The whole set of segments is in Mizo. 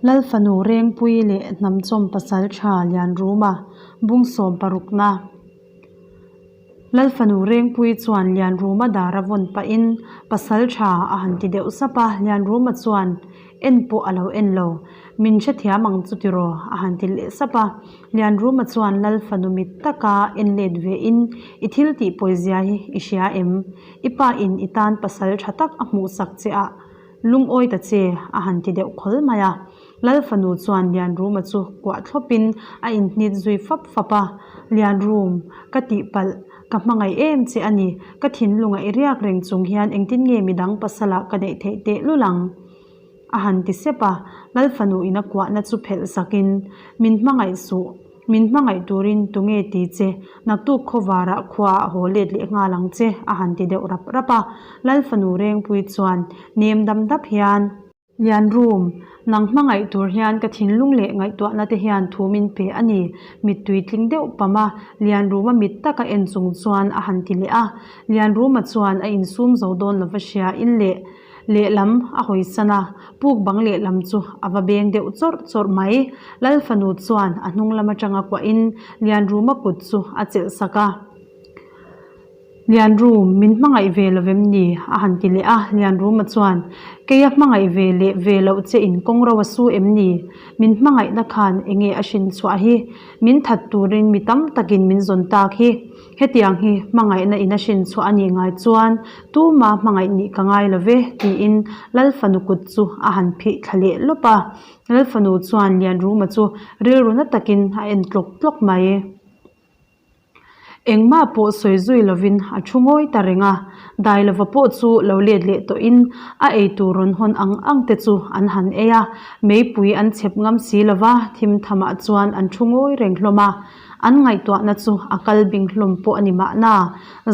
Lalfanu Rengpui leh Hnamchawm Pasaltha Lianruma bung sawm parukna. Lalfanu Rengpui chuan Lianruma dar a vawn pahin Pasaltha a han ti deuh sap a, Lianruma chuan en pawh a lo en lo. Min hrethiam ang chu tiraw? a han ti leh sap a. Lianruma chuan Lalfanu mit taka en let ve in, I thil tih pawizia hi i hria em? I pa in i tan pasal tha tak a hmuhsak che a, Lungawi ta che, a han ti deuh khawl mai a. Lal fanu chuan Lianruma chu kuah thlawpin a inhnit zui fap fap a, Lianrum, ka tihpalh, ka hmangaih em che a ni, ka thinlunga i riak reng chung hian engtin nge midang pasalah ka neih theih tehlul ang? a han ti sep a. Lal fanu in a kuahna chu phelh sakin, Min hmangaih suh. Min hmangaih turin tunge ti che, naktuk khawvarah khua a haw let leh nghal ang che, a han ti deuh rap rap a. Lal fanu Rengpui chuan nem dam dap hian, Lianrum, nang hmangaih tur hian ka thinlung leh ngaihtuahna te hian thu min pe a ni, mittui tling deuh pam a, Lianruma mit taka en chung chuan a han ti leh a. Lianruma chuan a insum zo dawn lova hria in leh Lehlam a hawisan a, puk bang lehlam chu a va beng deuh chawrh chawrh mai. Lal fanu chuan a hnung lam atanga kuahin Lianruma kut chu a chelh sak a. Lianrum, min hmangaih ve lo vem ni? a han ti leh a. Lianruma chuan, Keia hmangaih ve leh ve loh che in kawng ro a su em ni? Min hmangaihna khan enge a hrin chhuah hi? Min that turin mi tam takin min zawn tak hi. Hetiang hi hmangaihna in a hrin chhuah a nih ngai chuan tuma hmangaih nih ka ngai lo ve tiin Lal fanu kut chu a han phih thla leh lawp a. Lal fanu chuan Lianruma chu rilru na takin a en tlawk tlawk mai. Engmah pawh sawi zui lovin a thu ngawi ta reng a. Dailova pawh chu lo let leh tawhin a eitur rawn hawn ang ang te chu an han ei a. Meipui an chhep ngam si lova thim thamah chuan an thu ngawi reng hlawm a. An ngaihtuahna chu a kal bing hlawm pawh a ni mahna,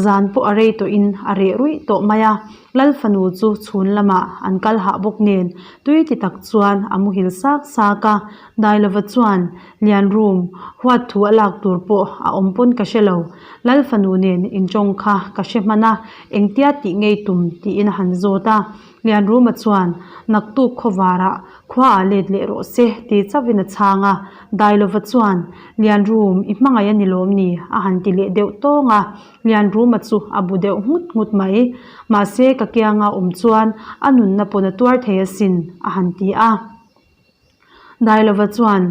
zan pawh a rei tawhin a reh ruih tawh mai a. Lal fanu chu chhun lamah an kal hah bawk nen tui ti tak chuan a muhil sak sak a. Dailova chuan Lianrum huat thu a lak tur pawh a awm pawn ka hre lo. Lal fanu nen intawng kha ka hre hman a, engtia tih ngei tum tiin a han zawt a. Lianruma chuan naktuk khawvarah Khuaah let leh rawh se ti chauhin a chhang a, Dailova chuan, Lianrum, i hmangaih a ni lawm ni? a han ti leh deuh tawng a, Lianruma chu a bu deuh nghut nghut mai. Mahse ka kianga awm chuan a nunna pawn a tuar thei asin, a han ti a. Dailova chuan,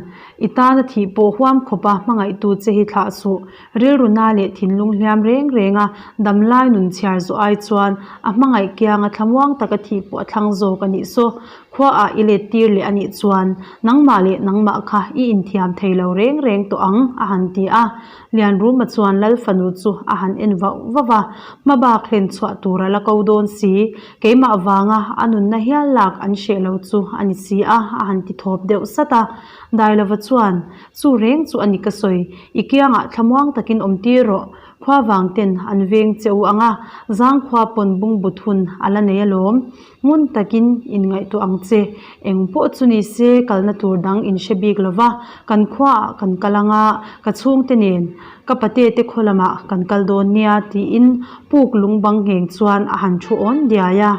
I tana thih pawh huam khawpa hmangaihtu che hi thlah suh, rilru na leh thinlung hliam reng renga damlai nun chhiar zawh ai chuan a hmangaih kianga thlamuang taka thih pawh a thlang zawk a nih saw. Khuaah i let tir leh a nih chuan nangmah leh nangmah kha i inthiam thei lo reng reng tawh ang, a han ti a. Lianruma chuan Lal fanu chu a han en vauh vauh a, hmabak hlen chhuah tur a la ko dawn si, keimah vanga a nunna hial lak an hreh lo chu a ni si a, a han ti thawp deuh sat a. Dailova chuan, Chu reng chu a ni ka sawi, i kiangah thlamuang takin awm tir rawh, khua vang ten an veng che u ang a, zangkhua pawn bungbut hun a la nei alawm. Ngun takin inngaihtuah ang che. Eng pawh chu ni se kalna tur dang in hre bik lo va, kan khuaah kan kal ang a, ka chhungte nen ka pate te khaw lamah kan kal dawn nia tiin puk lung bang ngheng chuan a han thu awn diai a.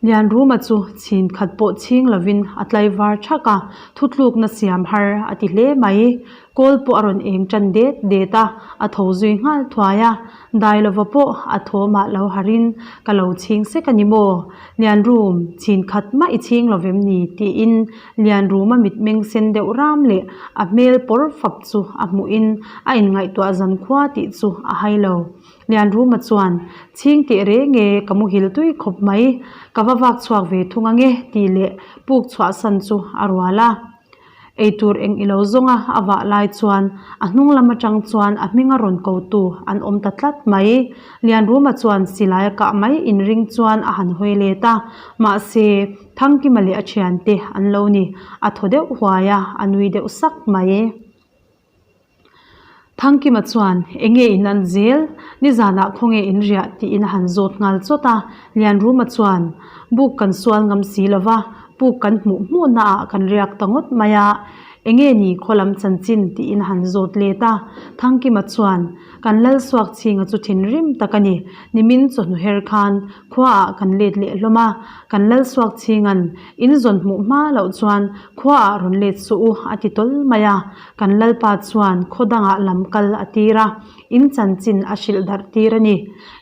Lianruma chu chhin khat pawh chhing lovin a tlaivar thak a, thutlukna siam har a ti hle mai. Kawl pawh a rawn eng tan det det a, a tho zui nghal thuai a. Dailova pawh a thawmah lo harin, Ka lo chhing sek a ni maw? Lianrum, chhin khat mah i chhing lo vem ni? tiin Lianruma mitmeng sen deuh ram leh a hmel pawr fap chu a hmuhin a inngaihtuah zan khua tih chu a hai lo. Lianruma chuan, Chhing teh reng e, ka muhil tui khawp mai, ka va vak chhuak ve thung ange tih leh puk chhuahsan chu a rual a. Eitur eng i lo zawng a, a vah lai chuan a hnung lam atang chuan a hminga rawn ko tu an awm ta tlat mai. Lianruma chuan silai a kah mai inring chuan a han hawi let a, mahse Thangkima leh a thiante an lo ni. A thaw deuh huai a, a nui deuh sak mai. Thangkima chuan, Enge in an zel? Nizanah khawnge in riah? tiin a han zawt nghal chawt a. Lianruma chuan, Buk kan sual ngam si lo va, puk kan hmuh hmuhnaah kan riak ta ngawt mai a. Enge ni khaw lam chanchin tiin a han zawt let a. Thangkima chuan, Kan lal suak chhinga chu thinrim tak a ni. Nimin chawhnu her khan khuaah kan let leh hlawm a. Kan lal suak chhinga'n in zawn hmuh hma loh chuan khuaah rawn let suh u a ti tawl mai a. Kan lalpa chuan khaw dangah lam kal a tir a, in chanchin a hrilh darh tir a ni.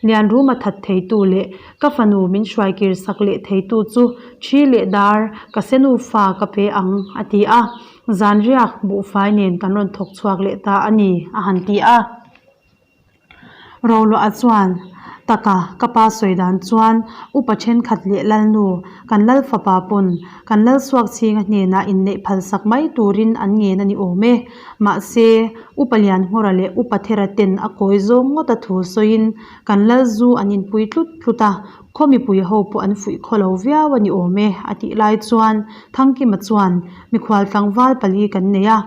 Lianruma that theitu leh ka fanu min hruai kir sak leh theitu chu thi leh dar ka senu fa ka pe ang a ti a. Zanriak buhfai nen kan rawn thawk chhuak leh ta a ni a han ti a. Roluah chuan, Taka, ka pa sawi dan chuan upa thenkhat leh Lalnu, kan Lal fapa pawn kan Lal suak chhinga hnenah inneih phalsak mai turin an ngen a ni awm e. Mahse, upa Lianhngawra leh upa Thera ten a kawi zawng ngawta thu sawiin kan Lal zu an inpui tlut tlut a, khaw mipui ho pawh an fuih khaw lo viau a ni awm e a tih lai chuan Thangkima chuan mikhual tlangval pali kan nei a,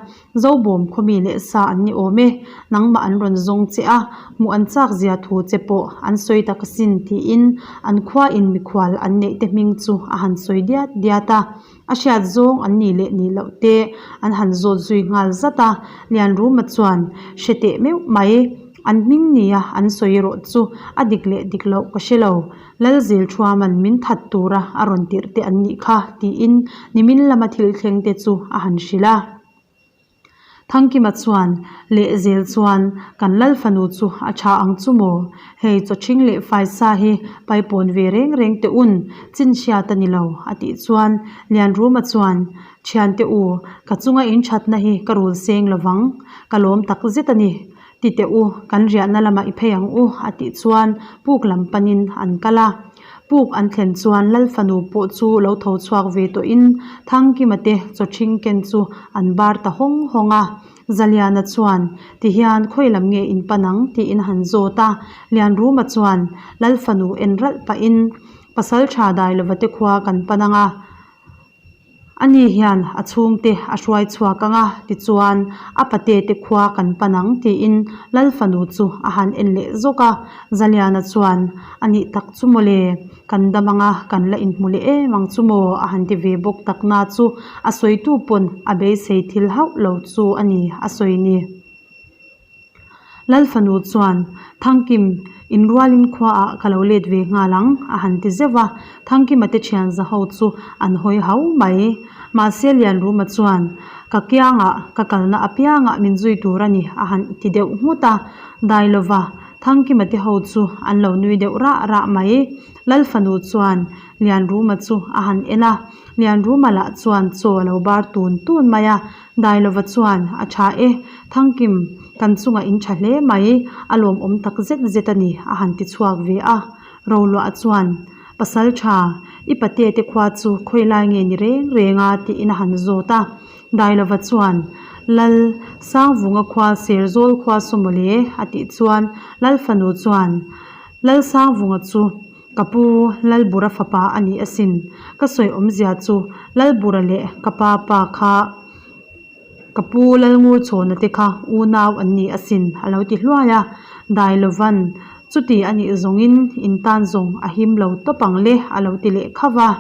Zobawm khawmi leh sa an ni awm e, nangmah an rawn zawng che a, hmuh an chak zia thu che pawh an sawi tak asin tiin an khua in mikhual an neih te hming chu a han sawi diat diat a. A hriat zawng an nih leh nih loh te an han zawt zui nghal zat a, Lianruma chuan hre teh meuh mai, an hming nia an sawi erawh chu a dik leh dik loh ka hre lo. Lalzil Thuaman min that tura a rawn tirh te an nih kha tiin nimin lama thil thleng te chu a han hrilh a. Thangkima chuan lehzel chuan kan Lal fanu chu a tha ang chu maw? Hei chawthing leh faisa hi paipawn ve reng reng teh un, chin hriat a ni lo a tih chuan Lianruma chuan Thiante u, ka chunga in thatna hi ka rul seng lovang, ka lawm tak zet a ni. Ti teh u, kan riahna lamah i phei ang u, a tih chuan puk lam panin an kal a. Puk an thlen chuan Lal fanu pawh chu lo tho chhuak ve tawhin Thangkima te chawthing ken chu an bar ta hawng hawng a. Zaliana chuan, Tihian khawi lam nge in pan ang? tiin a han zawt a. Lianruma chuan Lal fanu en ralh pahin, Pasal tha dai lova te khua kan pan ang a. Ani hian a chhungte a hruai chhuak ang a, tichuan a pate te khua kan pan ang tiin Lal fanu chu a han en leh zawk a. Zaliana chuan, A nih tak chu maw le, kan dam ang a, kan la inhmu leh em ang chu maw a han ti ve bawk tak na chu a sawitu pawn a beisei thil hauh lo chu a ni a sawi ni. Lal fanu chuan, Thangkim, inrualin khuaah ka lo let ve nghal ang, a han ti zeuh a. Thangkima te thian za ho chu an hawi hau mai. Mahse Lianruma chuan, Ka kiangah, ka kalna apiangah min zui tur a ni, a han ti deuh nghut a. Dailova, Thangkima te ho chu an lo nui deuh rah rah mai. Lal fanu chuan Lianruma chu a han en a. Lianruma lah chuan chaw a lo bar tun tun mai a. Dailova chuan, A tha e, Thangkim, kan chungah in tha hle mai, a lawmawm tak zet zet a ni, a han ti chhuak ve a. Roluah chuan, Pasal tha, i pate te khua chu khawi lai nge ni reng reng a? tiin a han zawt a. Dailova chuan, Lal, Sangvunga khua Serzawl khua saw mawle, a tih chuan Lal fanu chuan, Lal Sangvunga chu, Ka pu, Lalbura fapa a ni asin. Ka sawi awmzia chu Lalbura leh ka pa pa kha ka pu Lalngur chhawna te kha unau an ni asin a lo ti hluai a. Dailovan chuti a nih zawngin in tan zawng a him lo tawp ang le a lo ti leh khauh a.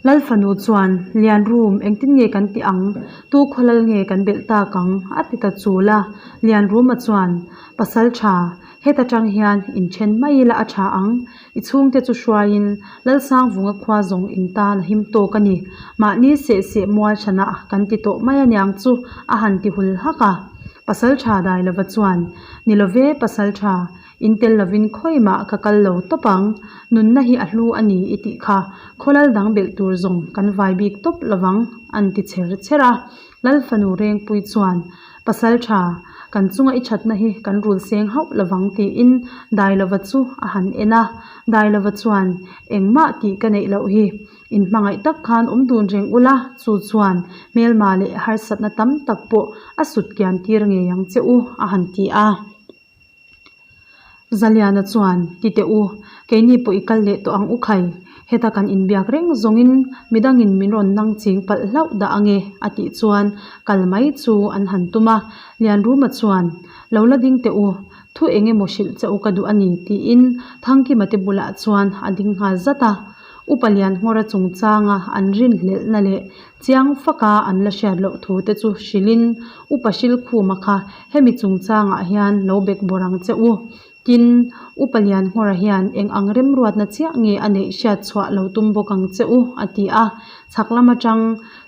Lal fanu chuan, Lian Rum, engtin nge kan tih ang? Tu khaw lal nge kan belh tak ang? a ti ta chul a. Lian Ruma chuan, Pasal tha, heta tang hian inthen mai ila a tha ang. I chhungte chu hruaiin Lalsangvunga khua zawng in tan a him tawk a ni. Mahni seh seh mual thanah kan ti tawh mai aniang chu a han ti hul hak a. Pasal tha Dailova chuan, Ni love pasal tha, In tel lovin khawi mah ka kal lo tawp ang, nunna hi a hlu a ni i tih kha, khawlal dang belh tur zawng kan vai bik tawp lovang an ti chher chher a. Lal fanu Rengpui chuan, Pasal tha, kan chunga i thatna hi kan rul seng hauh lovang tiin Dailova chu a han en a. Dailova chuan, Engmah tih ka neih loh hi, in hmangaih tak khan awm dun reng ula, chu chuan hmelma leh harsatna tam tak pawh a sut kian tir ngei ang che u a han ti a. Zaliana chuan, Ti teh u, keini pawh i kal leh tawh ang u khai, heta kan inbiak reng zawngin midangin min rawn nang ching palh hlauh dah ange a tih chuan kal mai chu an han tum a. Lianruma chuan, Lo la ding teh u, thu eng emaw hrilh che u ka duh a ni tiin Thangkima te bulah chuan a ding nghal zat a. Upa Lianhmawra chungchanga an rinhlelhna leh chiang faka an la hriat loh thu te chu hrilhin Upa Hrilkhuma kha hemi chungchangah hian lo bek bawrh ang che u. Tin, Upa Lianhmawra hian eng ang remruatna chiah nge a neih hriat chhuah lo tum bawk ang che u, a ti a. Chhak lam atang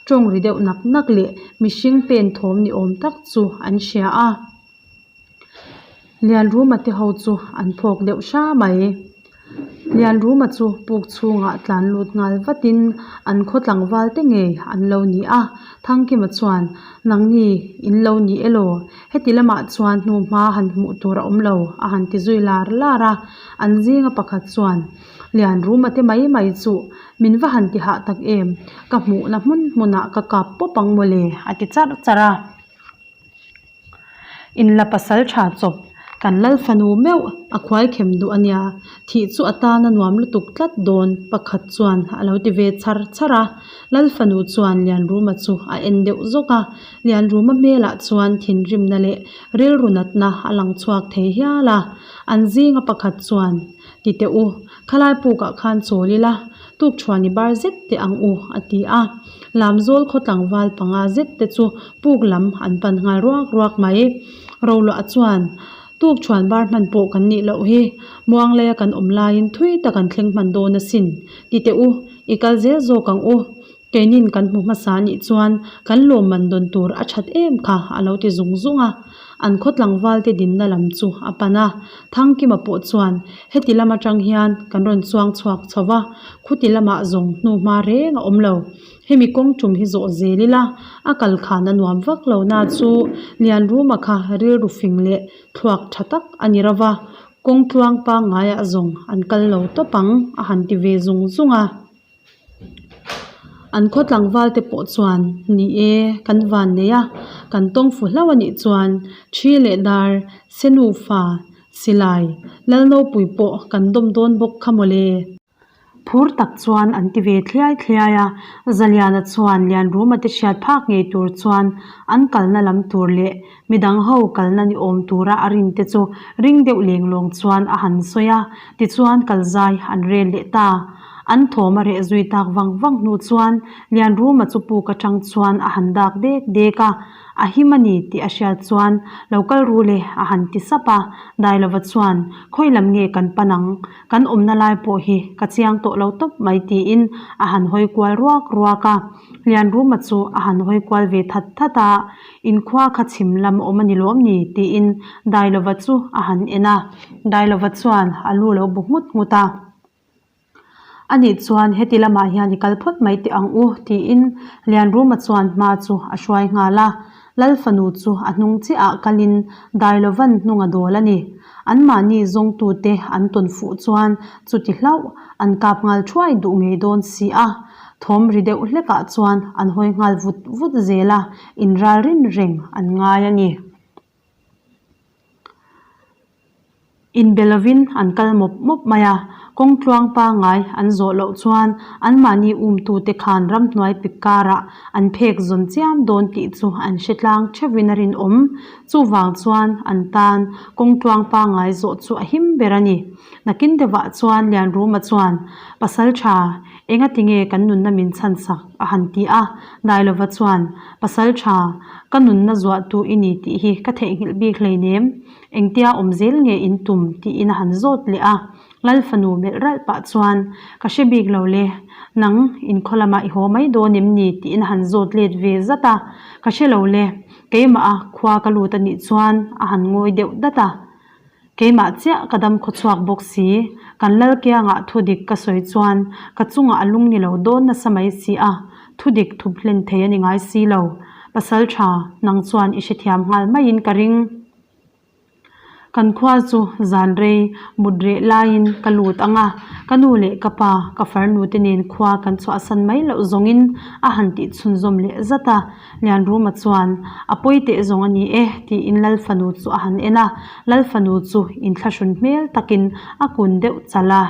tawng ri deuh nak nak leh mihring pen thawm ni awm tak chu an hria a. Lianruma te ho chu an phawk deuh hra mai. Lianruma chu puk chhungah tlan lut nghal vatin an khaw tlangval te ngei an lo ni a. Thangkima chuan, Nangni in lo ni elaw? Heti lamah chuan hnuhma han hmuh tur a awm lo, a han ti zui lar lar a. An zinga pakhat chuan, Lianruma te mai mai chuh, min va han ti hah tak em? Ka hmuhna hmun hmunah ka kap pawp ang mawle, a ti charh charh a. Inla pasal tha chawp, kan lal fanu meuh a khuai khem duh a nia, thih chu a tan a nuam lutuk tlat dawn pakhat chuan a lo ti ve char char a. Lal fanu chuan Lianruma chu a en deuh zawk a, Lianruma hmelah chuan thinrimna leh rilru natna a lang chhuak thei hial a. An zinga pakhat chuan, Ti teh u, khalai pukah khan chawl ila, Tukṭhuan i bar zet teh ang u, a ti a. Lamzawl khaw tlangval panga zet te chu puk lam an pan nghal ruak ruak mai. Roluah chuan, Tukṭhuan bar hman pawh kan nih loh hi, Muangleia kan awm laiin thui tak an thleng hman dawn asin. Ti teh u, i kal zel zawk ang u. Keinin kan hmu hmasa nih chuan kan lawmman dawn tur a that em kha a lo ti zung zung a. An khaw tlangval te dinna lam chu a pan a. Thangkima pawh chuan heti lam atang hian kan rawn chuang chhuak chho va, khuti lamah zawng hnu hma reng a awm lo. Hemi kawng tum hi zawh zel ila a kal khan a nuam vak lo na chu Lianruma kha rilru fing leh thluak tha tak a ni ro va, kawng tluang pangngaiah zawng an kal lo tawp ang a han ti ve zung zung a. An khaw tlangval te pawh chuan ni e kan van nei a, kan tawng fu hlauh a nih chuan thi leh dar, senufa, silai, lalnopui pawh kan dawm dawn bawk kha mawle. Phur tak chuan an ti ve thliai thliai a, Zaliana chuan Lianruma te hriat phak ngei tur chuan an kalna lam tur leh Midang ho kalna ni awm tura a rin te chu ring deuh leng lawng chuan a han sawi a, tichuan kal zai an rel leh ta. An thawm a reh zui tak vang vang hnu chuan Lianruma chu puk atang chuan a han dak dek dek a, a him a ni tih a hriat chuan lo kal ru le a han ti sap a, Dailova chuan khawi lam nge kan pan ang, kan awmna lai pawh hi ka chiang tawh lo tawp mai tiin a han hawi kual ruak ruak a. Lianruma chu a han hawi kual ve that that a, Inkhua kha chhim lam awm a ni lawm ni? tiin Dailova chu a han en a. Dailova chuan a lu lo bu nghut nghut a. A nih chuan heti lamah hian i kal phawt mai teh ang u, tiin Lianruma chuan hma chu a hruai nghal a. Lal fanu chu a hnung chiahah kalin Dailovan hnung a dawl a ni. Anmahni zawngtute an tawn fuh chuan chuti hlauh an kap nghal thuai duh ngei dawn si a. Thawm ri deuh hlekah chuan an hawi nghal vut vut zel a, inralrin reng an ngai a ni. Inbe lovin an kal mawp mawp mai a, kawng tluang pangngai an zawh loh chuan anmahni umtute khan ramhnuai pik karah an phek zawn chiam dawn tih chu an hre tlang theuhin a rinawm. Chuvang chuan an tan kawng tluang pangngai zawh chu a him ber a ni. Nakin deuhah chuan Lianruma chuan, Pasal tha, Enga tinge kan nunna min chhan sak? a han ti a. Dailova chuan, Pasal tha, ka nunna zuahtu i ni tih hi ka theihnghilh bik hleinem. Engtia awm zel nge in tum? tiin a han zawt leh a. Lal fanu melh ralh pah chuan, Ka hre bik lo le, nang inkhaw lamah i haw mai dawn em ni? tiin a han zawt let ve zat a. Ka hre lo le, keimah a khua ka lut a nih chuan a han ngawi deuh dat a. Keimah chiah ka dam khaw chhuak bawk si, kan lal kiangah thu dik ka sawi chuan ka chungah a lung ni lo dawn nasa mai si a, thu dik thup hlen thei a ni ngai si lo. Pasal tha, nang chuan i hrethiam nghal maiin ka ring. Kan khua chu zan rei mut reh laiin ka lut ang a, ka nu leh ka pa, ka farnu te nen khua kan chhuahsan mai loh zawngin a han tih chhunzawm leh zat a. Lianruma chuan, A pawi teh zawng a ni e, tiin Lal fanu chu a han en a. Lal fanu chu inthlahrun hmel takin a kun deuh chal a.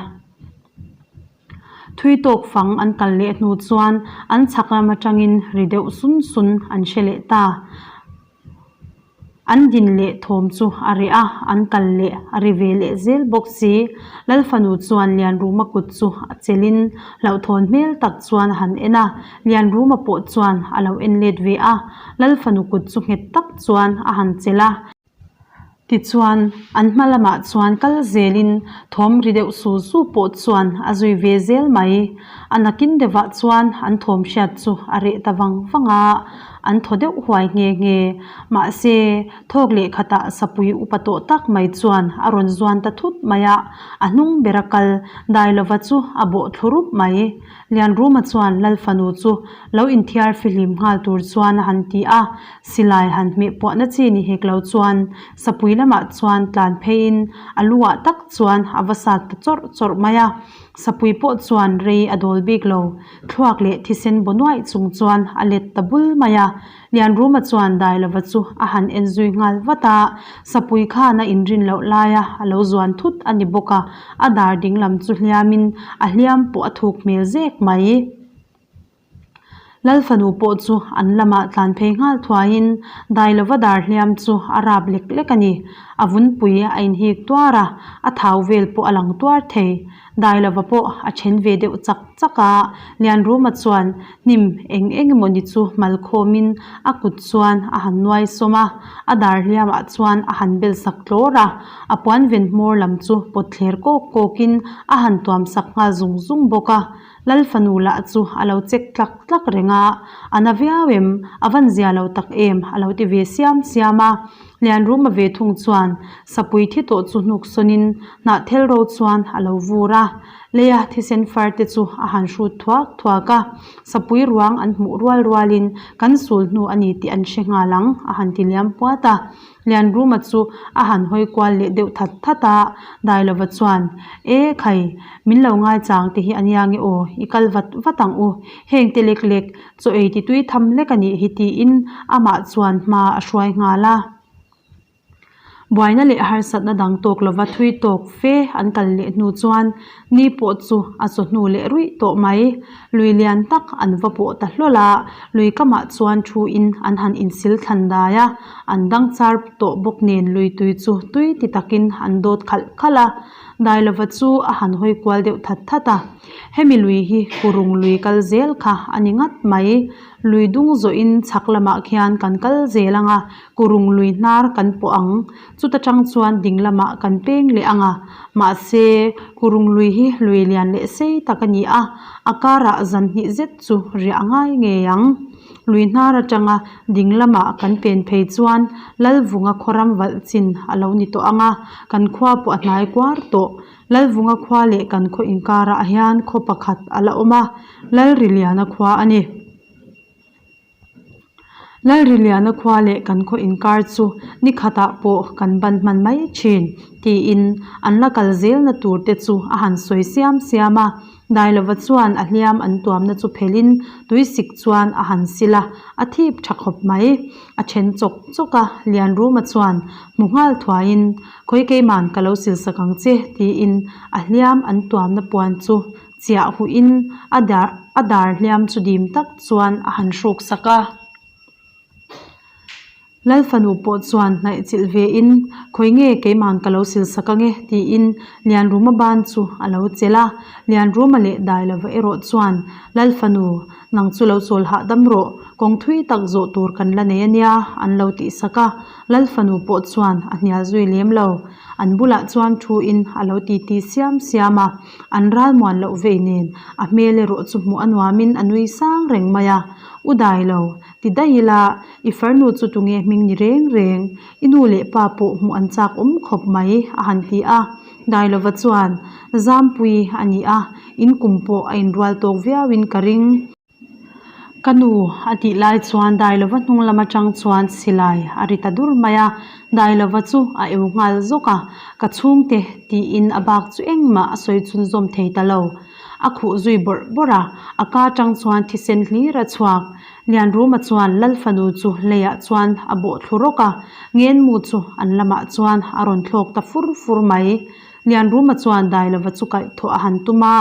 Thui tawk fang an kal leh hnu chuan an chhak lam atangin ri deuh sun sun an hre leh ta. An din leh thawm chu a reh a, an kal leh a ri ve leh zel bawk si. Lalfanu chuan Lianruma kut chu a chelhin hlauhthawn hmel tak chuan a han en a, Lianruma pawh chuan a lo en let ve a, Lalfanu kut chu nghet tak chuan a han chelh a. Tichuan, an hma lamah chuan kal zelin thawm ri deuh su su pawh chuan a zui ve zel mai. A nakin deuhah chuan an thawm hriat chu a reh ta vang vang a, an thaw deuh huai nghe nghe. Mahse, thawk leh khatah sapui upa tawh tak mai chuan a rawn zuan ta thut mai a, a hnung bera kal Dailova chu a bawh thlu rup mai. Lianruma chuan Lal fanu chu lo inthiar fihlim nghal tur chuan a han ti a, silai han hmeh puahna chi ni hek lo chuan sapui lamah chuan tlan pheiin a lu ah tak chuan a va sat ta chawrh chawrh mai a. Sapui pawh chuan rei a dawl bik lo, thluak leh thisen baw nuaih chung chuan a let ta bul mai a. Lianruma chuan Dailova chu a han en zui nghal vat a, Sapui khan a inrin loh laia a lo zuan thut a ni bawk a, a dar dinglam chu hliamin a hliam pawh a thuk hmel zek mai. Lal fanu pawh chu an lamah tlan phei nghal thuaiin Dailova dar hliam chu a rap lek lek a ni. A vunpui a inhik tuar a, a thau vel pawh a lang tuar thei. Dailova pawh a then ve deuh chak chak a, Lianruma chuan hnim eng eng emaw ni chu mal khawmin a kut chuan a han nuai sawm a, a dar hliamah chuan a han bel sak tlawr a, a puan ven hmawr lam chu pawt thler kawk kawkin a han tuam sak nghal zung zung bawk a. Lal fanu lah chu a lo chek tlak tlak reng a, A na viau em? A van zia lo tak em? a lo ti ve siam siam a. Lianruma ve thung chuan sapui thi tawh chu hnuk sawnin hnahthel ro chuan a lo vur a, leia thisen far te chu a han hrut thuak thuak a. Sapui ruang an hmuh rual rualin kan sul hnu a ni tih an hre nghal ang a han ti liam puat a. Lianruma chu a han hawi kual leh deuh that that a, Dailova chuan, E khai, min lo ngaichang te hi a nia nge aw, i kal vat vat ang u, heng te lek lek, chaw ei ti tui tham lek a nih hi tiin amah chuan hma a hruai nghal a. Buaina leh harsatna dang tawk lova thui tawk fe an kal leh hnu chuan ni pawh chu a chawhnu leh ruih tawh mai. Lui lian tak an va pawh ta hlawl a, lui kamah chuan thu in an han insil thlan dai a, an dang char tawh bawk nen lui tui chu tui ti takin an dawt khalh khalh a. Dailova chu a han hawi kual deuh that that a. Hemi lui hi kurung lui kal zel kha a ni ngat mai. Lui dung zawhin chhak lamah khian kan kal zel ang a, kurung lui hnar kan pawh ang. Chuta tang chuan ding lamah kan peng leh ang a. Mahse, kurung lui hi lui lian leh sei tak a ni a, a karah zan hnih zet chu riah a ngai ngei ang. Lui hnar atanga ding lamah kan pen phei chuan Lalvunga khawram valh chin a lo ni tawh ang a, kan khua pawh a hnai kuar tawh. Lalvunga khua leh kan khaw inkarah hian khaw pakhat a la awm a, Lalriliana khua a ni. Lalriliana khua leh kan khaw inkar chu ni khatah pawh kan ban hman mai thin, tiin an la kal zelna tur te chu a han sawi siam siam a. Dailova chuan a hliam an tuamna chu phelhin tuisik chuan a han sil a, a thip tha khawp mai. A then chawk chawk a, Lianruma chuan hmu nghal thuaiin, Khawi keiman ka lo sil sak ang che, tiin a hliam an tuamna puan chu chiah huhin a dar a dar hliam chu dim tak chuan a han hruk sak a. Lal fanu pawh chuan hnaih chilh ve in, Khawi nge keiman ka lo sil sak ang e, tiin Lianruma ban chu a lo chelh a. Lianruma leh Dailova erawh chuan Lal fanu, nang chu lo chawl hahdam rawh, kawng thui tak zawh tur kan la nei a nia, an lo tih sak a. Lal fanu pawh chuan a hnial zui lem lo. An bulah chuan thu in a lo titi siam siam a, an ral muan loh vei nen a hmel erawh chu hmuh a nuamin a nui sang reng mai a. U Dailo, ti daih ila, i farnu chu tunge hming ni reng reng, i nu leh pa pawh hmuh an chak awm khawp mai, a han ti a. Dailova chuan, Zampui a ni a, in kum pawh a inrual tawk viauin ka ring. Ka nu a tih lai chuan Dailova hnung lam atang chuan silai a ri ta dur mai a, Dailova chu a eu nghal zawk a, ka chhungte tiin a bak chu engmah a sawi chhunzawm thei ta lo. A khuh zui bawrh bawrh a, a ka atang chuan thisen hlir a chhuak. Lianruma chuan Lal fanu chu leiah chuan a bawh thlu rawk a, ngenmu chu an lamah chuan a rawn thlawk ta fur fur mai. Lianruma chuan Dailova chu kaih thawh a han tum a,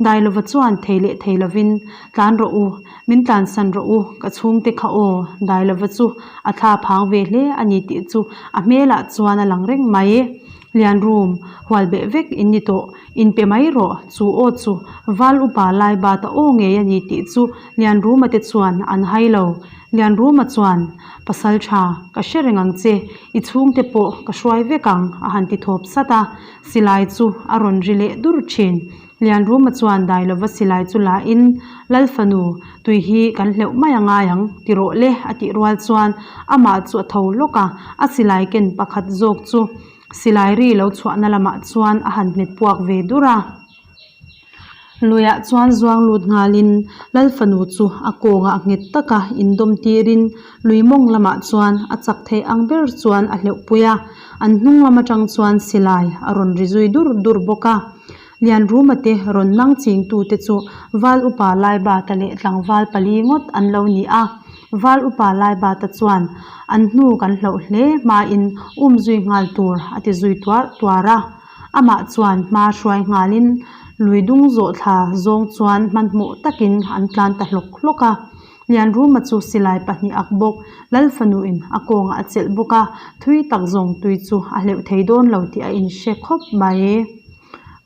Dailova chuan thei leh thei lovin, Tlan rawh u, min tlansan rawh u, ka chhungte kha aw, Dailova chu a thla phang ve hle a ni tih chu a hmelah chuan a lang reng mai. Lianrum, hual beh vek in ni tawh, inpe mai rawh, chu aw chu Val upa Laibata aw ngei a ni tih chu Lianruma te chuan an hai lo. Lianruma chuan, Pasal tha, ka hre reng ang che, i chhungte pawh ka hruai vek ang, a han ti thawp sat a. Silai chu a rawn ri leh dur thin. Lianruma chuan Dailova silai chu la in, Lal fanu, tui hi kan hleuh mai a ngai ang, ti rawh le, a tih rual chuan amah chu a tho lawk a, a silai ken pakhat zawk chu silai ri lo chhuahna lamah chuan a han hmet puak ve dur a. Luiah chuan zuang lut nghalin Lal fanu chu a kawngah nghet taka indawm tirin lui mawng lamah chuan a chak theih ang ber chuan a hleuh pui a, an hnung lam atang chuan silai a rawn ri zui dur dur bawk a. Lianruma te rawn nang chingtute chu Val upa Laibata leh tlangval pali ngawt an lo ni a, Val upa Laibata chuan an hnu kan hloh hle hmain um zui nghal tur a ti zui tuar tuar a. Amah chuan hma hruai nghalin lui dung zawh thla zawng chuan hmanhmawh takin an tlan ta hlawk hlawk a. Lianruma chu silai pahnih ak bawk, Lal fanuin a kawngah a chelh bawk a, thui tak zawng tui chu a hleuh thei dawn lo tih a inhre khawp mai.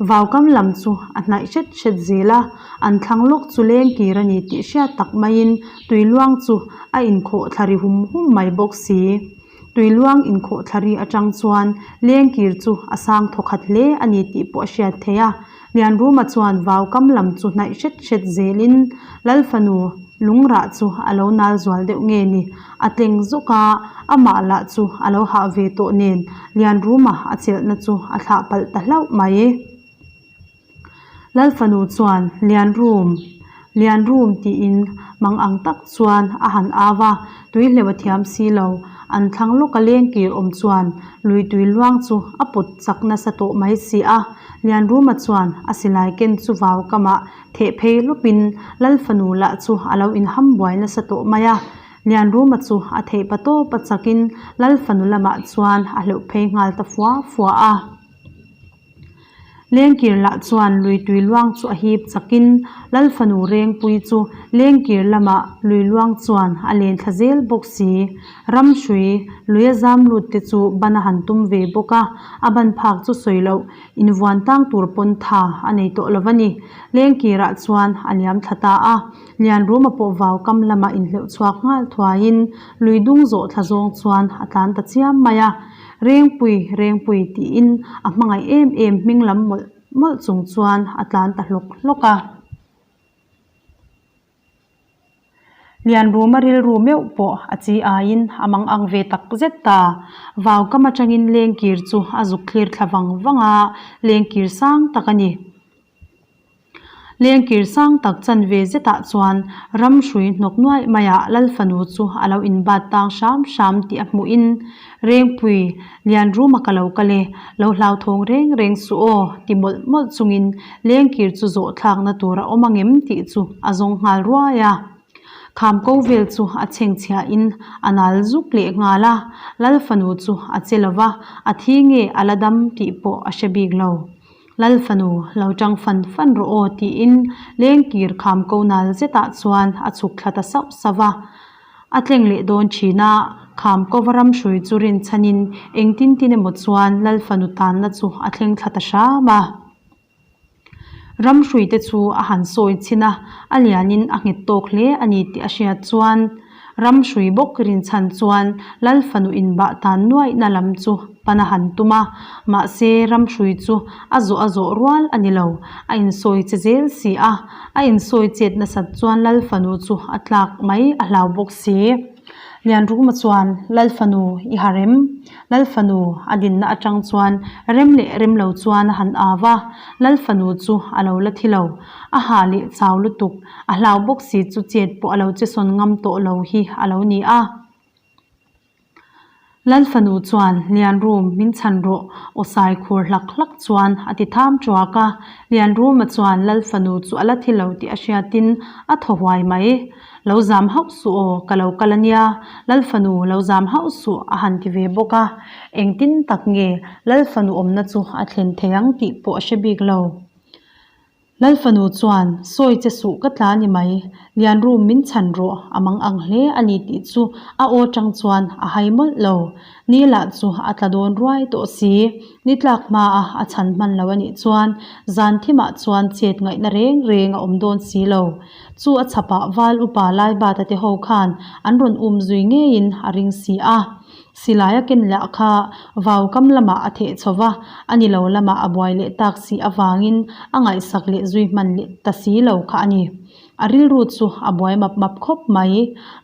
Vaukam lam chu a hnaih hret hret zel a, an thlang lawk chu leng kir a ni tih hriat tak maiin tui luang chu a inkhawh thla ri hum hum mai bawk si. Tui luang inkhawh thla ri atang chuan lengkir chu a sang thawkhat hle a ni tih pawh a hriat theih a. Lianruma chuan vaukam lam chu hnaih hret hret zelin Lal fanu lungrah chu a lo nal zual deuh nge ni? A tleng zawk a, amah lah chu a lo hah ve tawh nen Lianruma a chelhna chu a thlah palh ta hlauh mai. Lal fanu chuan Lianrum, Lianrum tiin mang ang tak chuan a han au a, tui hleuh a thiam si lo. An thlang lawka lengkir awm chuan lui tui luang chu a pawt chak nasa tawh mai si a. Lianruma chuan a silai ken chu vau kamah theh phei lawpin Lal fanu lah chu a lo inham buai nasa tawh mai a. Lianruma chu a theih pa tawp a chakin Lal fanu lamah chuan a hleuh phei nghal ta fua fua a. Lengkir lah chuan lui tui luang chu a hip chakin Lal fanu Rengpui chu lengkir lamah lui luang chuan a len thla zel bawk si. Ram hrui lui a zam lut te chu ban a han tum ve bawk a, a ban phak chu sawi loh invuan tang tur pawn tha a nei tawh lo a ni. Lengkirah chuan a liam thla ta a, Lianruma pawh vau kam lamah inhleuh chhuak nghal thuaiin lui dung zawh thla zawng chuan a tlan ta chiam mai a. Rengpui, Rengpui tiin a hmangaih em em hming lam mawlh mawlh chung chuan a tlan ta hlawk hlawk a. Lianruma rilru meuh pawh a chi aiin a mang ang ve tak zet ta. Vaukam atangin lengkir chu a zuk thlir thla vang vang a, lengkir sang tak a ni. Lengkir sang tak chanve zetah chuan ram hrui hnawk nuaih maiah Lal fanu chu a lo inbat tang hram hram tih a hmuhin, Rengpui, Lianruma ka lo kal e, lo hlauthawng reng reng suh aw ti mawlh mawlh chungin lengkir chu zawh thlakna tur a awm angem tih chu a zawng nghal ruai a. Kham ko vel chu a chhengchhiahin a nal zuk leh nghal a, Lal fanu chu a che lova, a thi nge a la dam tih pawh a hre bik lo. Lal fanu, lo tang fan fan rawh aw tiin lengkir kham ko nal zetah chuan a chhuk thla ta sauh sauh a. A tleng leh dawn thin a, kham kova ram hrui chu rinchhanin engtin tin emaw chuan Lal fanu tanna chu a thleng thla ta hram a. Ram hrui te chu a han sawi chhin a, a lianin a nghet tawk hle a ni tih a hriat chuan Ram hrui bawk rinchhan chuan Lal fanu inbah tan nuaihna lam chu pan a han tum a, mahse ram hrui chu a zawh a zawh rual a ni lo, a insawi che zel si a, a insawi chet nasat chuan Lal fanu chu a tlak mai a hlau bawk si. Lianruma chuan Lal fanu i ha rem, Lal fanu a dinna atang chuan rem leh rem lo chuan a han au a, Lal fanu chu a lo la thi lo, a ha leh chau lutuk, A hlau bawk si chu chet pawh a lo che sawn ngam tawh lo hi a lo ni a. Lalfanu chuan, Lianrum, min chhan rawh, aw sai khur hlak hlak chuan a ti tham ṭuak a. Lianruma chuan Lalfanu chu a la thi lo tih a hriatin a thaw huai mai. Lo zam hauh suh aw, ka lo kal a nia, Lalfanu lo zam hauh suh a han ti ve bawk a. Engtin tak nge Lalfanu awmna chu a thlen thei ang tih pawh a hre bik lo. Lalfanu chuan, Sawi che suh ka tla ni mai, Lianrum min chhan rawh, a mang ang hle a ni tih chu a aw tang chuan a hai mawlh lo. Ni lah chu a tla dawn ruai tawh si, ni tlak hmaa a chhan hman lo a nih chuan zan thimah chuan chet ngaihna reng reng a awm dawn si lo. Chu a chhapah Val upa Laibata te ho khan an rawn um zui ngeiin a ring si a. Silai a ken lah kha vau kam lamah a theh chho va, a ni lo lamah a buai leh tak si avangin a ngaihsak leh zui hman leh ta si lo kha a ni. A rilru chu a buai map map khawp mai.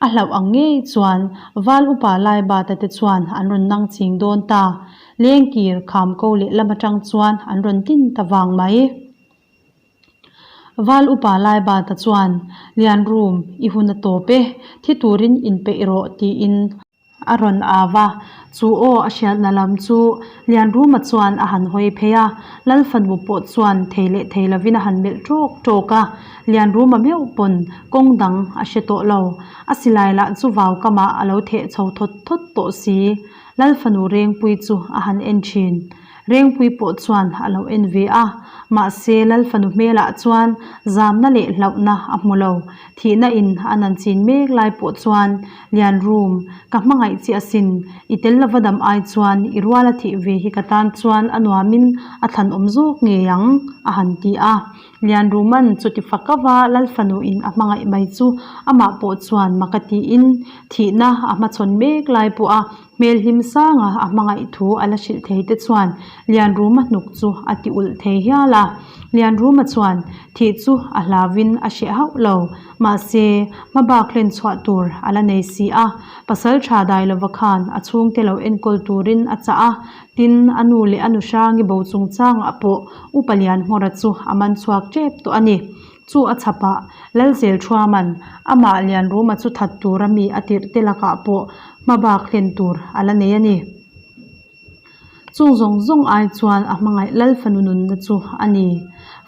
A hlauh ang ngei chuan Val upa Laibata te chuan an rawn nang ching dawn ta. Lengkir kham ko leh lam atang chuan an rawn tin ta vang mai. Val upa Laibata chuan, Lianrum, i hun a tawp e, thi turin inpeih rawh tiin. A rawn au a, chu aw a hriatna lam chu Lianruma chuan a han hawi phei a, Lalfanu pawh chuan thei leh thei lovin a han melh ṭawk ṭawk a, Lianruma meuh pawn kawng dang a hre tawh lo. A silai lah chu vau kamah a lo theh chho thawt thawt tawh si. Lalfanu Rengpui chu a han en ṭhin. Rengpui pawh chuan a lo en ve a, mahse Lalfanu hmelah chuan zamna leh hlauhna a hmu lo. Thihna in a nan chin mek lai pawh chuan Lianrum, ka hmangaih che asin, i tel lova dam ai chuan i rual a thih ve hi ka tan chuan a nuamin a thlan awm zawk ngei ang, a han ti a. Lianruman chuti fak ava Lalfanu in a hmangaih mai chu amah pawh chuan mak a tiin thihna a hmachhawn mek lai pawh a Hmel hlim sanga a hmangaih thu a la hrilh thei te chuan Lianruma hnuk chu a ti ulh thei hial a. Lianruma chuan thih chu a hlauvin a hreh hauh lo. Mahse, hmabak hlen chhuah tur a la nei si a. Pasal tha dai lova khan a chhungte lo enkawl turin a chah a. Tin, a nu leh a nu hrangi bo chungchangah pawh Upa Lianhmawra chu a man chhuak tep tawh a ni. Chu a chhapah Lalzel Thuaman amah Lianruma chu that tura mi a tirh te lakah pawh hmabak hlen tur a la nei a ni. Chung zawng zawng ai chuan a hmangaih Lal fanu nunna chu a ni.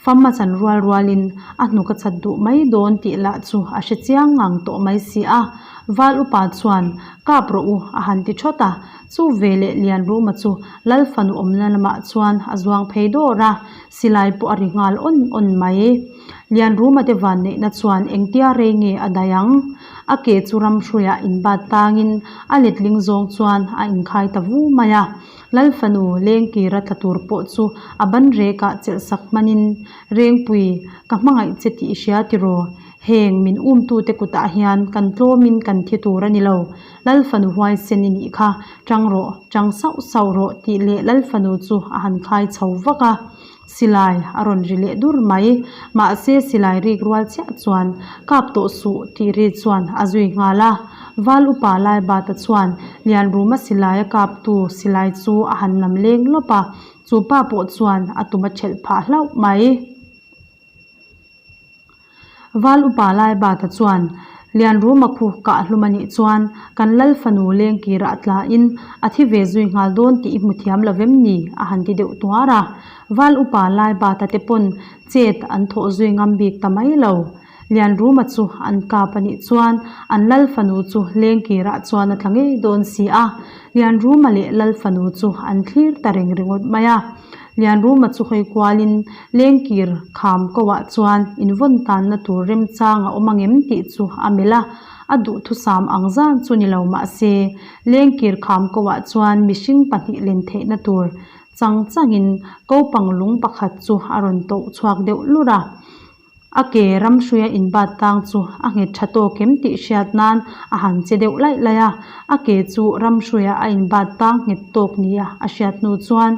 Fam a chan rual rualin a hnuk a chat duh mai dawn tih lah chu a hre chiang ngang tawh mai si a. Val upa chuan kap rawh u a han ti thawt a, chu veleh Lianruma chu Lal fanu awmna lamah chuan a zuang phei dawr a. Silai pawh a ri nghal awn awn mai. Lianruma te vanneihna chuan engtia rei nge a daih ang? A ke chu ramhruiah inbat tangin a letling zawng chuan a inkhai ta vu mai a. Lalfanu lengkira tla tur pawh chu a ban rekah chelh sak hmanin, Rengpui, ka hmangaih che tih i hria tiraw? Heng min umtute kutah hian kan tlawmin kan thi tur a ni lo. Lalfanu huaisen i nih kha, ṭang rawh, ṭang sauh sauh rawh tih leh Lalfanu chu a han khai chho vak a. Silai a rawn ri leh dur mai. Mahse silai rik rual chiah chuan kap tawh suh tih ri chuan a zui nghal a. Val upa Laibata chuan Lianruma silai a kaptu silai chu a han nam leng lawp a, chu pa pawh chuan a tum a ṭhelh phah hlauh mai. Val upa Laibata chuan, Lianruma khu kah hlum a nih chuan kan lal fanu lengkirah a tlain a thi ve zui nghal dawn tih i hmu thiam lo vem ni? a han ti deuh tuar a. Val upa Laibata te pawn chet an thawh zui ngam bik ta mai lo. Lianruma chu an kap a nih chuan an lal fanu chu lengkirah chuan a tla ngei dawn si a. Lianruma leh lal fanu chu an thlir ta reng ringawt mai a. Lianruma chu hawi kualin Lengkir kham koah chuan invawn tanna tur remchang a awm angem tih chu a melh a, a duhthusam ang zan chu ni lo mahse Lengkir kham koah chuan mihring pahnih len theihna tur chang changin kopang lung pakhat chu a rawn toh chhuak deuh lur a. A ke ramhruia inbat tang chu a nghet tha tawk em tih hriat nan a han che deuh laih laih a, a ke chu ramhruia a inbat tang nghet tawk nia a hriat hnu chuan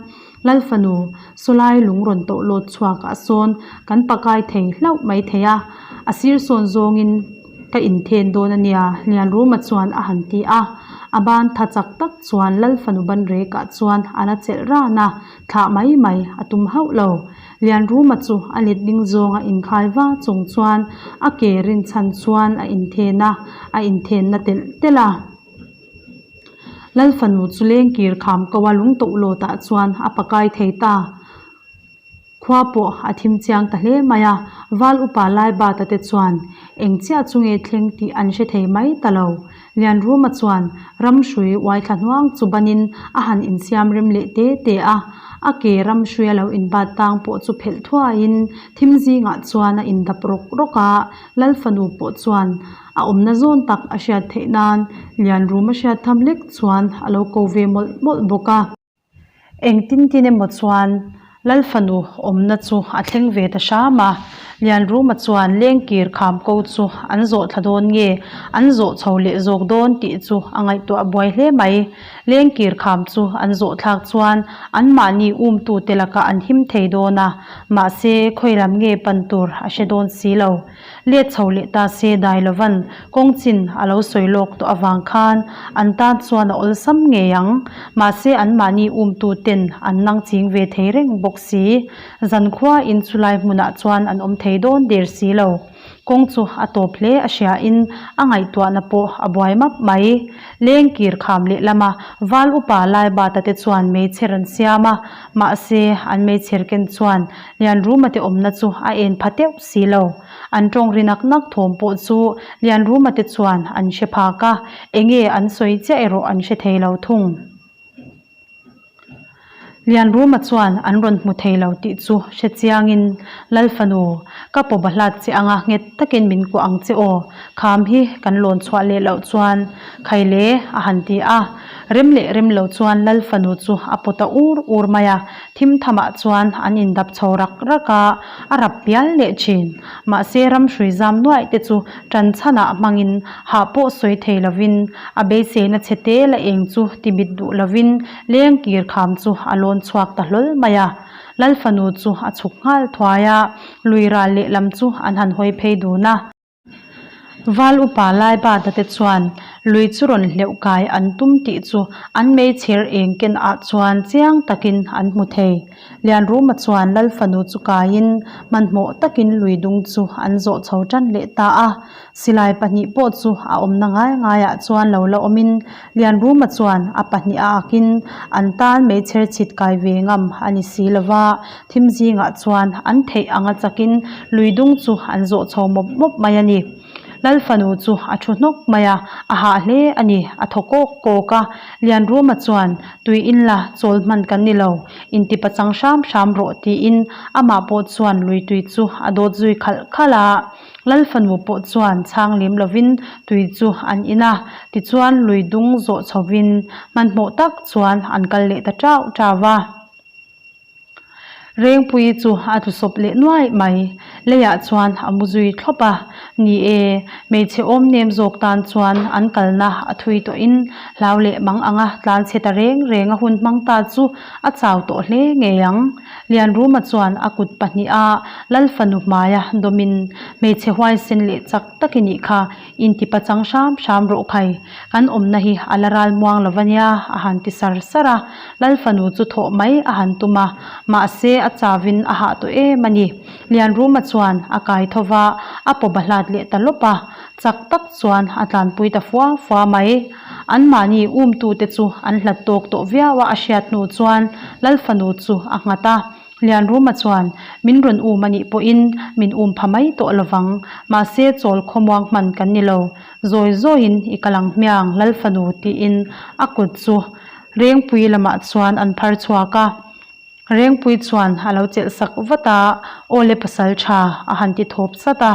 Lalfanu sawlai lung rawn tawh lawt chhuakah sawn kan pakai thei hlauh mai thei a, a sir sawn zawngin ka inthen dawn a nia Lianruma chuan a han ti a, a ban tha chak tak chuan Lalfanu ban rekah chuan a la chelh ran a, thlah mai mai a tum hauh lo. Lianruma chu a let ding zawnga inkhai va chung chuan a ke rinchhan chuan a inthen a, a inthenna telh telh a. Lal fanu chu lengkir kham ko a lungtoh lawtah chuan a pakai thei ta. Khua pawh a thim chiang ta hle mai a, Val upa Laibata te chuan eng chiah chu nge thleng tih an hre thei mai ta lo. Lianruma chuan ramhrui uaithla hnuang chu banin a han insiam rem leh te te a, a ke ramhrui a lo inbat tang pawh chu phelh thuaiin thim zingah chuan a indap rawk rawk a, Lal fanu pawh chuan a awmna zawn tak a hriat theih nan Lianruma hriat tham lek chuan a lo ko ve mawlh mawlh bawk a. Engtin tin emaw chuan Lal fanu awmna chu a thleng ve ta hram a, Lianruma chuan lengkir kham ko chu an zawh thla dawn nge an zawh chho leh zawk dawn tih chu a ngaihtuah buai hle mai. Lengkir kham chu an zawh thlak chuan anmahni umtute lakah an him thei dawn a, mahse khawi lam nge pan tur a hre dawn si lo. Let chho leh ta se Dailovan kawng chin a lo sawi lawk tawh avang khan an tan chuan a awlsam ngei ang. Mahse anmahni umtu ten an nang ching ve thei reng bawk si. Zankhua in chulai hmunah chuan an awm thei dawn der si lo. Kawng chu a tawp hle a hria in a ngaihtuahna pawh a buai map mai. Lengkir kham lehlama Val upa Laibata te chuan meichher an siam a, mahse an meichher ken chuan Lianruma te awmna chu a en pha teuh si lo. An tawng ri nak nak thawm pawh chu Lianruma te chuan an hre phak a, enge an sawi chiah erawh an hre thei lo thung. Lianruma chuan an rawn hmu thei lo tih chu hre chiangin, Lal fanu, ka paw bahlat che anga nghet takin min kuah ang che aw, kham hi kan lawn chhuah leh loh chuan Khaile a han ti a. Rem leh rem lo chuan Lal fanu chu a pawt a ur ur mai a, thim thamah chuan an indap chho rak rak a, a rap pial leh thin. Mahse ramhrui zam nuaih te chu tan chhanah hmangin hah pawh sawi thei lovin a beiseina chhe te la eng chu ti mit duh lovin leng kir kham chu a lawn chhuak ta hlawl mai a. Lal fanu chu a chhuk nghal thuai a, lui ral lehlam chu an han hawi phei dun a. Val upa Laibata te chuan lui chu rawn hleuh kai an tum tih chu an meichher eng ken ah chuan chiang takin an hmu thei. Lianruma chuan Lal fanu chu kaiin hmanhmawh takin lui dung chu an zawh chho tan leh ta a. Silai pahnih pawh chu a awmna ngai ngaiah chuan lo la awmin Lianruma chuan a pahnih a akin an tan meichher chhit kai ve ngam a ni si lova. Thim zingah chuan an theih anga chakin lui dung chu an zawh chho mawp mawp mai a ni. Lal fanu chu a thu hnawk mai a, a hah hle a ni, a thaw kawk kawk a. Lianruma chuan, Tui in la, chawl hman kan ni lo, inti pachang hram hram rawh tiin amah pawh chuan lui tui chu a dawt zui khalh khalh a. Lal fanu pawh chuan chhang lem lovin tui chu an in a, tichuan lui dung zawh chhovin hmanhmawh tak chuan an kal leh ta tau tau a. Rengpuii chu a tlu sawp leh nuai mai. Leiah chuan a mu zui thlawp a. Ni e, hmeichhe awm nem zawk tan chuan an kalna a thui tawhin hlau leh mang anga tlan chhe ta reng reng a hun hmang ta chu a chau tawh hle ngei ang. Lianruma chuan a kut pahniha Lal fanu hmaia dawmin hmeichhe huaisen leh chak tak i nih kha Inti pachang hram hram rawh khai, kan awmna hi a la ral muang lo va nia, a han ti sar sar a. Lal fanu chu thawh mai a han tum a, mahse a chavin a hah tawh em a ni. Lianruma chuan a kai tho va, a paw bahlat leh ta lawp a, chak tak chuan a tlanpui ta fua fua mai. Anmahni umtute chu an hlat tawk tawh viau a a hriat hnu chuan Lal fanu chu a nghat a, Lianruma chuan, Min rawn um a nih pawhin min um pha mai tawh lovang. Mahse chawl khawmuang hman kan ni lo. Zawi zawiin i kal ang hmiang, Lal fanu tiin a kut chu Rengpui lamah chuan an phar chhuak a. Rengpui chuan a lo chelh sak vat a, Aw le pasal tha a han ti thawp sat a.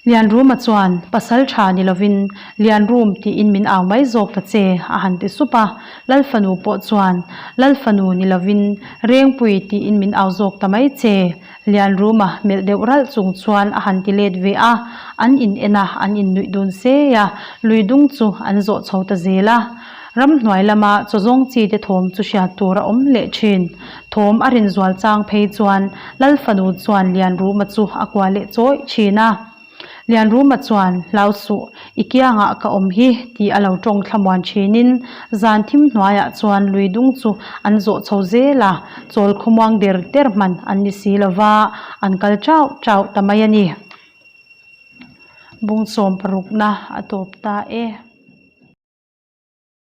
Lianruma chuan, Pasal tha ni lovin Lianrum tiin min au mai zawk ta che, a han ti sup a. Lal fanu pawh chuan, Lal fanu ni lovin Rengpui tiin min au zawk ta mai che, Lianruma melh deuh ralh chung chuan a han ti let ve a. An in en a, an in nuih dun se a, lui dung chu an zawh chho ta zel a. Ramhnuai lama chaw zawng chi te thawm chu hriat tur a awm leh thin. Thawm a rin zual chang phei chuan Lal fanu chuan Lianruma chu a kua leh chawih thin a. Lianruma chuan, Hlau suh, i kiangah ka awm hi, tih a lo tawng thlamuan thinin zan thim hnuaiah chuan lui dung chu an zawh chho zel a, chawl khawmuang der der hman an ni si lova, an kal chauh chauh ta mai a ni. Bung sawm parukna a tawp ta e.